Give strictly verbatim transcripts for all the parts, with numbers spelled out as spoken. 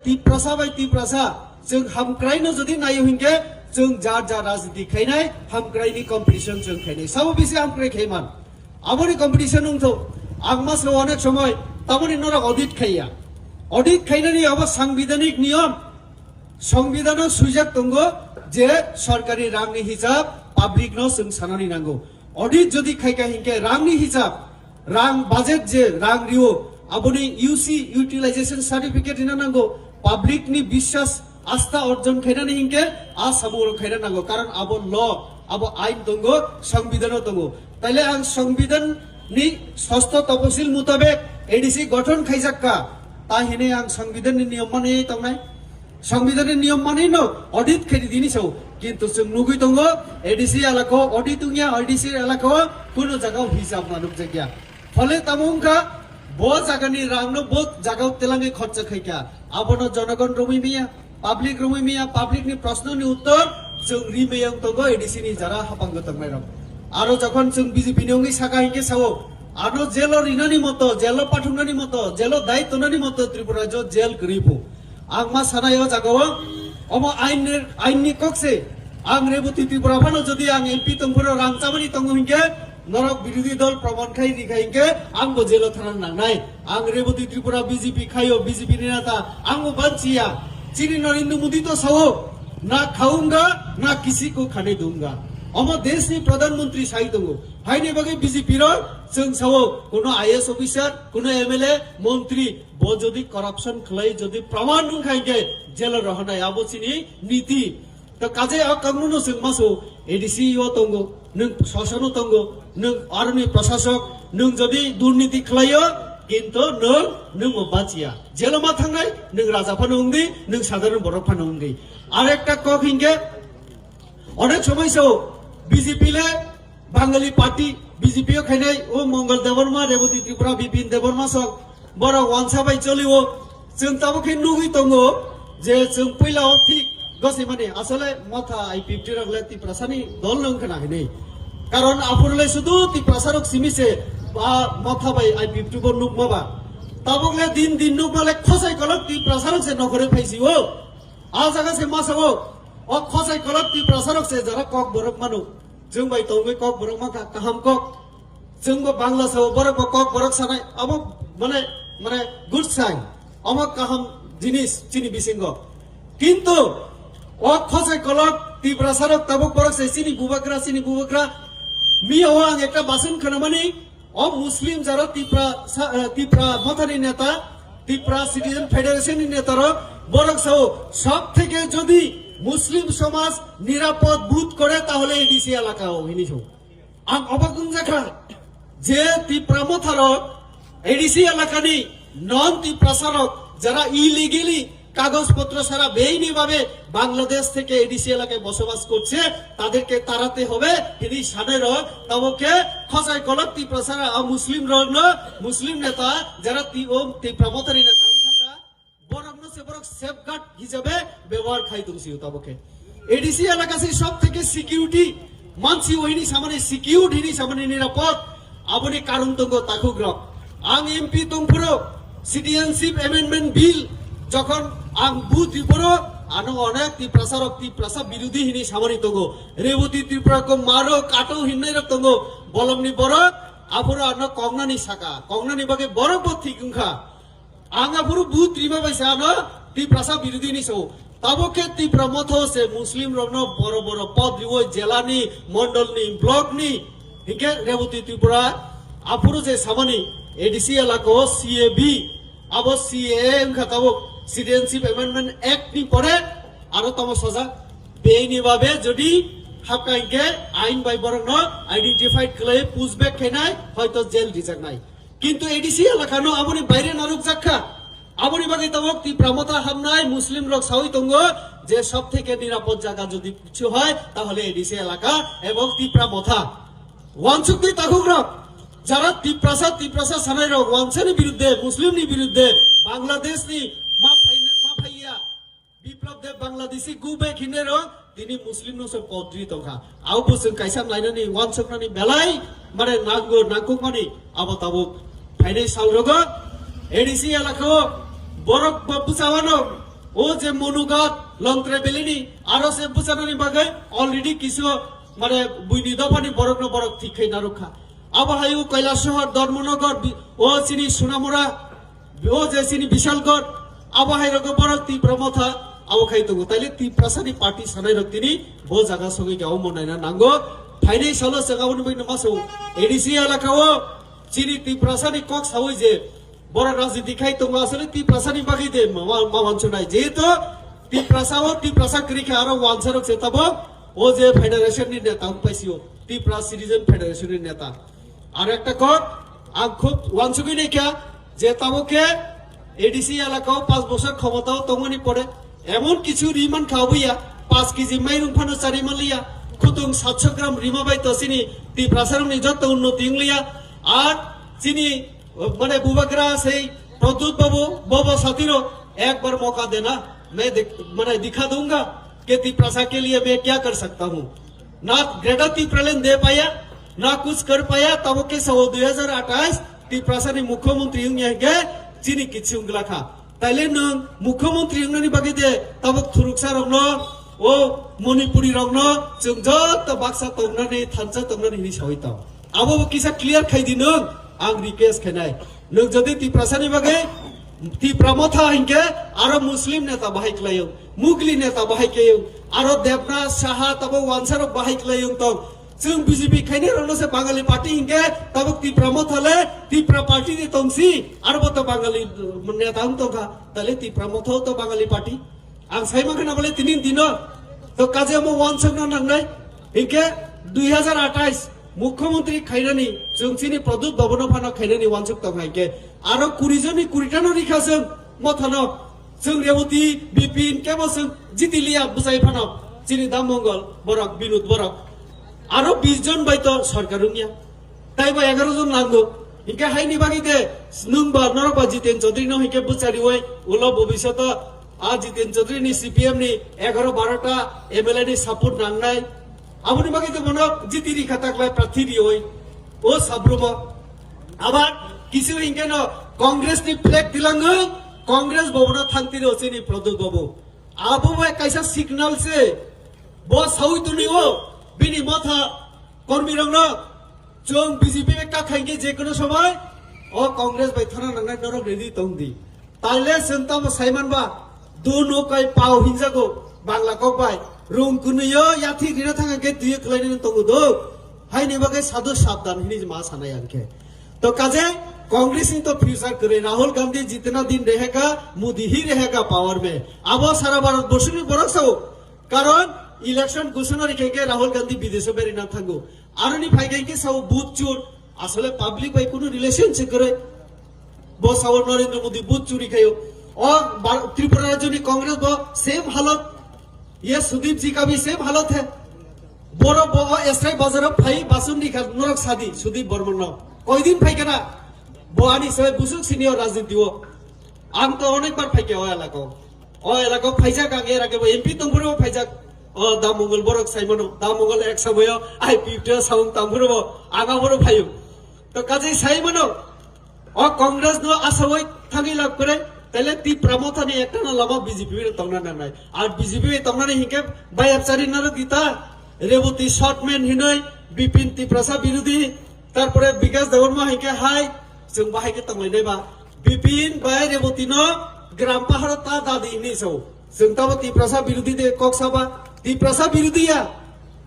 Tiprasa bai Tiprasa, chwng hamkraino jodi naio hinkhe, chwng jar jar rajniti khainai, hamkraini competition chwng khainai. Sabo bisi hamkrai khaiman. Aboni competition wngthok. Ang ma sao onek somoy, tamoni norok audit khaiya. Audit khainani abo sangbidanik niyom. Songbidanw swijak tongo je sorkari rangni hisab publicno chwng sanani nango. Audit jodi khaika hinkhe rangni hisab, rang budget je rang rio, aboni U C utilization certificate rina nango. Publicni biswas asta orjon khainani hinkhe a samung khaina nango. Karon abo law, abo ain tongo, songbidano tongo. Taile ang songbidanni sosto toposil mutabek A D C gothon khaijakka. Ta hinwi ang songbidanni niyom manwi tongnai. Songbidanni niyom manwi no audit khaidi dini sao. Kintu chwng nugwi tongo, A D C elakao audit wngya, A D C elakao kunu jagao hisab manukjakya. Phole tamo wngkha, bo jagani rangno bo jagao telangwi khorcha khaikha. Abono jonogon romwi maya, public romwi maya, public ni proshno ni uttor chwng ri maya wng tongo A D C ni jara hapang gotong nairok. Aro jokhon chwng B J P ni wngwi saka hinkhe sao, ano jail o rinani moto, jail o pathungnani moto, jail o dai tonani moto Tripura rajyo jail kwrwi phu. Ang ma sanai o jagao, omo ain ni, ain ni kok se. Ang Reboti Tripura phano jodi ang M P tongphano rang chamani tongo hinkhe, norok birodhi dol proman khai ri khai hinkhe, ang bo jail o thana nangnai. Ang Reboti Tripura B J P khaio, B J P ni neta, ang bo banchiya. Chini Narendra Modi to sao, na khaunga, na kisi ko khane dunga. Omo desh ni Pradhan Mantri sai tongo. Haini bagwi B J P ro chwng sao, kuno I A S officer, kuno M L A, montri, bo jodi corruption khlai, jodi praman wngkha hinkhe jail o rohornai, abo chini niti. To kaje o kangno no chwng maso A D C o tongo, nwng sosano tongo, nwng aroni prasasok, nwng jodi durniti khlaio, kinto nwng, nwng bo bachiya. Jail o ma thangnai, nwng raja phano wngdi, nwng sadharon borok phano wngdi. Ar ekta kok hinkhe, onek somoi sao B J P le Bangali party, B J P o khainai o Mongol Debbarma, Reboti Tripura, Bipin Debbarma sok, borok wansa bai cholio. Chwng tabuk khe nugwi tongo je chwng puila o thik gosimani asole motha I P F T rok le Tiprasani dol no wngkha na hinwi. Karon aphuru le sudu Tiprasa rok simi se ba motha bai I P F T bo nukma ba. Tabuk le din din nukma le khosai kolok Tiprasa rok se nokhorwi phaisi o. A jaga se masa o, o khosai kolok Tiprasa rok se jara kok borok manu. Chwng bai tongwi kok borok mankha kaham kok. Chwng bo Bangla sao, borok bo kok borok sanai. Abo mane, mane good sign. Omo kaham jinis chini bisingo. Kintu o khosai kolok Tiprasa rok tabuk borok se chini bubagra, chini bubagra. Miya o ang ekta basun khwnamani, o Muslim jara Tipra sa-, eh, Tipra Mothani neta, Tipra Citizen Federation ni neta rok, borok sao, সব থেকে যদি মুসলিম সমাজ নিরাপদ বোধ করে তাহলে এডিসি এলাকা হো, hini sao. Ang obak wngjakha je Tipra Motha rok, A D C elakani non Tiprasa rok, jara illegally কাগজপত্র ছাড়া বেআইনি ভাবে বাংলাদেশ থেকে এডিসি এলাকায় বসবাস করছে, তাদেরকে তাড়াতে হবে। Hini sanai rok, tabuk khe khosai kolok Tiprasa rok, a Muslim rok no, Muslim neta, jara ti-, o Tipra Mothani neta wng thangkha, borok no se borok safeguard hisabe bebohar khai tong sio tabuk khe. A D C elaka se সব থেকে security mansi o hini samani secure hini samani nirapod. Aboni karon tongo takhuk rok. Ang M P tongphuru Citizenship Amendment Bill jokhon ang vote riporo ano onek Tiprasa rok Tiprasa birodhi hini samani tongo. Reboti Tripura ko maro kato hinnai rok tongo. Bolomni borok aphuru ano kongnani saka. Kongnani bagwi borok bo thik wngkha. Ang aphuru vote rima bai se ano Tiprasa birodhi ni sao. Tabuk khe Tipra Motha se Muslim rokno boro boro pod riwi jelani, mondolni, blockni, hinkhe Reboti Tripura aphuru je samani A D C elaka o C A B, abo C A A wngkha tabuk Citizenship Amendment Act ni pore aro tamo sajak. Beini babe jodi hapka hinkhe ain bai borokno identified khlai pushback khainai, hoito jail rijaknai. Kintu A D C elakano aboni baire narwkjak kha. Aboni bagwi tabuk Tipra Motha hamnai Muslim rok sawi tongo je সব থেকে নিরাপদ জায়গা যদি কিছু হয় তাহলে A D C এলাকা এবং তিপ্রা মথা. Wansukni takhukrok, jara Tiprasa, Tiprasa sanairok wansani biruddhe, Muslimni biruddhe, Bangladeshni ma phai-, ma phaiya. Biplab Deb Bangladeshi go back hinwi rok tini Muslim no se podri tongkha. Abo bo chwng kaisa nainani wansuknani belai mane nango nangkukmani abo tabuk phainai sal rogo A D C elaka o borok bo bwsawano O je Monugat, Longtrai Valley ni, aro se bwchanani bagwi already kisu, mane, buini dophani borokno borok thik khai narwkha. Abo hai o Kailasahar, Dharmanagar, bi-, o chini Sonamura, o je chini Bishalgarh, abo hai rogo borok Tipra Motha, abo khai tongo. Taile Tiprasani party sanai rok tini bo jaga sogwi khe omo naina nango. Phainai salo chwng aboni bagwi no maso A D C elaka o chini Tiprasani kok sawi je, borok rajniti khai tongo, asole Tiprasani bagwi de ma, ma, ma wansuknai. Jehetu Tiprasa o Tiprasa kwrwi khe aro wansarok se tabok o je federation ni neta wng paisio, Tipra Citizen Federation ni neta. Aro ekta kok, ang khub wansugwi naikha je tabok khe A D C elaka o panch bosor khomota o tongmani pore emon kichu ri mankha oboya, panch kg mairung phano chari manliya, khutung satso gram rima bai to chini Tiprasarokni joto unnoti wngliya. Ar chini, mane, bubagra sei Pradyut Babu, bobo satiro, ek bar moka dena, main dikh-, mane, dikha dunga ke Tiprasa ke liye main kya kar sakta hu. Na Greater Tipraland de paya, na kuch kar paya, tabo ke sao dui hazar athais Tiprasani mukhyamantri wngya hingke chini kichu wngla kha. Taile nwng mukhyamantri wngnani bagwi de tabok thuruksa rokno, o Manipuri rokno chwng joto baksa tongnani, thansa tongnani hinwi sawi tong. Abo bo kisa clear khai di nwng, ang request khainai. Nwng jodi Tiprasani bagwi Tipra Motha hinkhe aro Muslim neta bahai khlaio, Mugli neta bahai khlaio, aro Debnath Saha tabo wansarok bahai khlaio tong. Chwng B J P khainai rokno se Bangali party hinkhe tabok Tipra Motha le Tipra party ni tongsi, aro bo to Bangali, uh, neta wng tongkha, tale Tipra Motha to Bangali party. Ang sai mankha na bole tini dino to kaje omo wansokna nangnai. Hinkhe dui hazar athais mukhyamantri khainani chwng chini Pradyut Babuno phano khainani wansok tong hai khe aro kuri joni kuri tano rikha chwng mothano. Chwng Reboti, Bipin kebo chwng jiti liya bwsai phano chini Dam Mongol borok, Binod borok. Aro bis jon bai to sarkar wngya. Tai bo egaroh jon nango. Hinkhe haini bagwi de nwng ba norok ba Jiten Chaudhary no hinkhe bwchariwi ulo bobisyoto a Jiten Chaudhary ni C P M ni egaroh baroh ta M L A ni support nangnai. Aboni bagwi de bono jiti rikha taklai prarthi riwi. O sabrumo. Abar kisu hinkhe no Congress ni flag tilango, Congress bo bono thangtiri o chini Pradyut Babu. Abo bai kaisa signal se. Bo sawi tuni o bini motha kormi rokno. Chwng B J P bai kakhaingkhe je kono somoi o Congress bai thana nangnai norok ready tong di. Taile chwng tamo saiman ba, do no kai pao hinjago Bangla kok bai. Rung kunui o yathi rina thang khe twi khlai nini tongo do. Haini bagwi sadu sabdan hini ma sanai ang khe. To kaje Congress ni to future kwrwi, Rahul Gandhi jitna din rahega, Modi hi rahega power mein. Abo sara Bharat borsoni borok sao. Karon election ghoshona rikhe khe Rahul Gandhi bidesho berina thango. Aroni phai khe sao booth chur. Asole public bai kunu relation se kwrwi. Bo sao Narendra Modi booth churi khayo. O Bar-, Tripura rajyoni Congress bo same halot. Ye Sudip ji ka bhi same halot hai. Boro bo o S I bazar o phai basun ni kha norok sadi Sudip Barman no. Koi din phai kana? Bo ani sai busuk senior rajniti o. Ang to onek bar phaikhe o elako. O elako phaijak, ang er age bo M P tongphuru bo phaijak. O Dam Mongol borok saimano. Dam Mongol ek samoyo I P F T o saung tangphuru bo ang aphuru phaio. To kajai saimano. O Congress no asawai thangwi lab kore. Taile Tipra Motha ni ekta na lama B J P bai tongna nangnai. Ar B J P bai tongnani hinkhe bayapchari naro dita. Reboti short man hinoi Bipin Tiprasa birodhi. Tarpore Bikash Debbarma hai khe hai, chwng bahai khe tonglainai ba. Bipin bai Reboti no gram paharo ta dadi hinwi sao. Chwng tamo Tiprasa birodhi de kok saba, Tiprasa birodhi ya.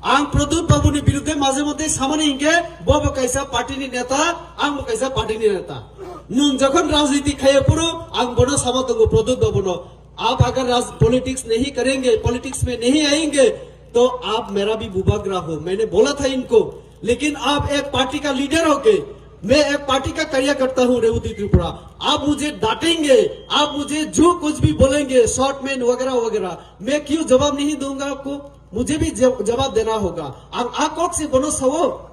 Ang Pradyut Babu ni birodhe maje moddhe samani hinkhe bo bo kaisa party ni neta, ang bo kaisa party ni neta. Nwng jokhon rajniti khaiya phuru ang bono sama tongo Pradyut Babu no. आप अगर राज-, पॉलिटिक्स नहीं करेंगे, पॉलिटिक्स में नहीं आएंगे, तो आप मेरा भी बुबागरा हो। मैंने बोला था इनको, लेकिन आप एक पार्टी का लीडर होके, मैं एक पार्टी का कार्यकर्ता हूँ, रेवती त्रिपुरा। आप मुझे डांटेंगे, आप मुझे जो कुछ भी बोलेंगे, शॉर्ट मैन वगैरह वगैरह, मैं क्यों जवाब नहीं दूंगा आपको? मुझे भी जव-, जवाब देना होगा। Ang a kok se bono sao,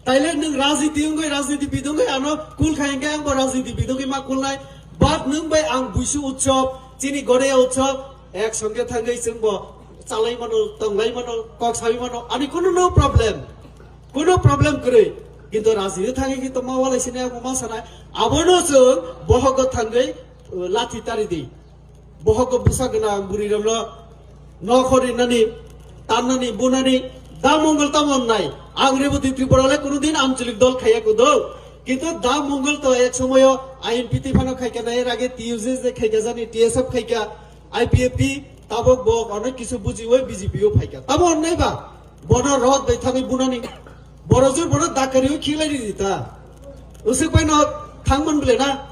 taile nwng rajniti wngwi, rajniti bid wngwi ano kul khai hwnkhe ang bo rajniti bid wngwi ma kulnai. But nwng bai ang Buisu utsob, chini Goreya utsob, ek songe thangwi chwng bo chalai mano, tonglai mano, kok sawi mano, ani kunu no problem. Kunu problem kwrwi. Kintu rajniti thangwi khe to ma walai sini ang bo ma sanai. Abono chwng bohogo thangwi, uh, lathi tari di. Bohok bwsa gwnang bwrwi rokno nokho rinani, tannani, bunani, da Mongol tamo wngnai. Ang Reboti Tripura le kuno din amchulik dol khaiya kudo. Kintu da Mongol to ek somoyo I N P T phano khaikha nai, er age T U J J khaikha jani, T S F khaikha, I P F T, tabok bo onek kisu bujiwi B J P o phaikha. Tamo wngnai ba? Bono rot bai thangwi bunani. Borok jor bono dakari o khilai ri ta. Usik bai no thangman bile na.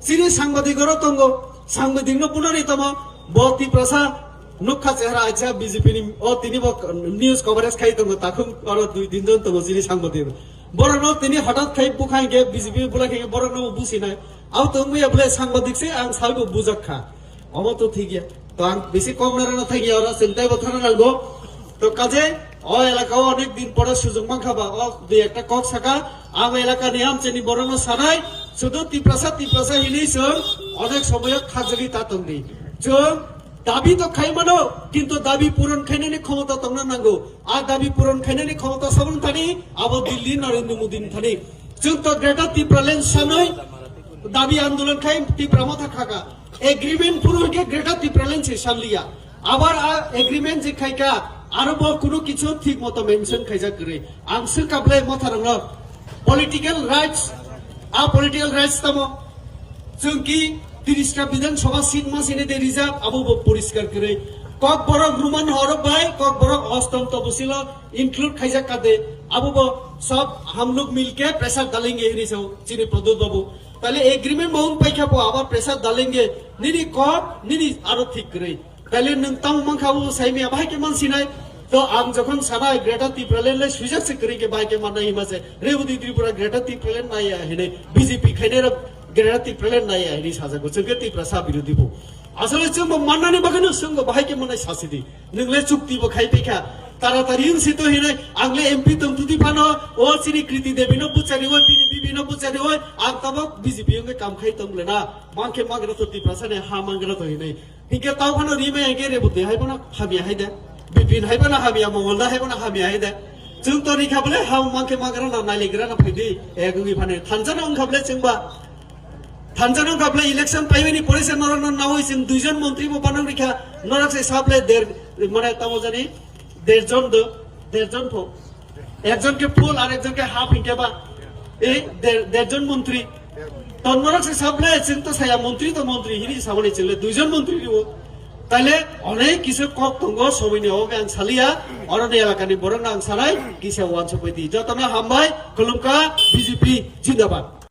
Chini sangbadik oro tongo. Sangbadik no bunani tamo. Bo Tiprasa nukha chehra acha B J P ni o tini bo news coverage khai tongo. Takhum oro dui din jon tongo chini sangbadik. Borok no tini hothat khai bukha hingke B J P bula khe borok no businai. Au tongwi bile sangbadik se ang salbo bujak kha. Omo to thik ya. To ang bisi kok narana thang ya, ora sengtai bo thana nango. To kaje, o elaka o onek din pore sujung mankha ba, o dui ekta kok saka, ang elaka ni amcheni borokno sanai, sudu Tiprasa, Tiprasa hinwi chwng onek somoyo khajagwi ta tongdi. Chwng dabi to khai mano, kintu dabi puron khainani khomota tongna nango. A dabi puron khainani khomota sabun thani, abo Delhi Narendra Modi ni thani. Chwng to Greater Tipraland sanwi dabi andolon khai Tipra motha khaka. Agreement phuru hwnkhe Greater Tipraland se sanliya. Abar a agreement je khaika, aro bo kunu kichu thik moto mention khaijak kwrwi. Ang swkha ble motharokno political rights, a political rights tamo? Chwng ki tris ta Bidhan Sabha seat ma sini de reserve, abo bo poriskar kwrwi. Kokborok Roman horok bai, Kokborok Ostom Topsilo include khaijak kade, abo bo sob hum log milke pressure dalenge hinwi sao chini Pradyot babu. Tale agreement bo wng paikha bo, abo pressure dalenge, nini kok, nini aro thik kwrwi. Tale nwng tamo mankha bo saimya bahai khe mansinai. To ang jokhon sanai Greater Tipraland le swijak se kwrwi khe bahai khe mannai hima se. Reboti Tripura Greater Tipraland naiya hinwi B J P khainai rok Greater Tipraland naiya hinwi sajago. Chwng khe Tiprasa birodhi bo. Asole chwng bo mannani bagwino chwng bo bahai khe mannai sasidi. Nwng le chukti bo khai paikha. Taratari wng sito hinwi ang le M P tong tudi phano o chini Kriti Devi no buchari oi, bini bibi no buchari oi, ang tabok B J P wngwi kam khai tong le na. Mankhe magra to Tiprasa ni ha magra to hinwi. Hinkhe tau phano rimai hinkhe Reboti hai phano hamya hai de. Bipin hai phano hamya, Mongol da hai phano hamya hai de. Chwng to rikha bole ha mankhe magra na nailegra na phaidi. Ek wngwi phano thansa no wngkha bole chwng ba. Thansa no wngkha bole election paimani pore se norok no nawi chwng duijon montri bo panang rikha. Norok se sable der, mane tamo jani derjon do, derjon pho. Ekjon ke full ar ekjon ke half hinkhe ba. Ei der, derjon montri. Ton norok se sable chwng to saya montri to montri hini saboni chwng le duijon montri riwo. Taile onek kisu kok tongo somoini oge ang saliya. Oroni elakani borok no ang sanai kisa wansukbai di. Jotono hambai, khulumkha, B J P jindabad.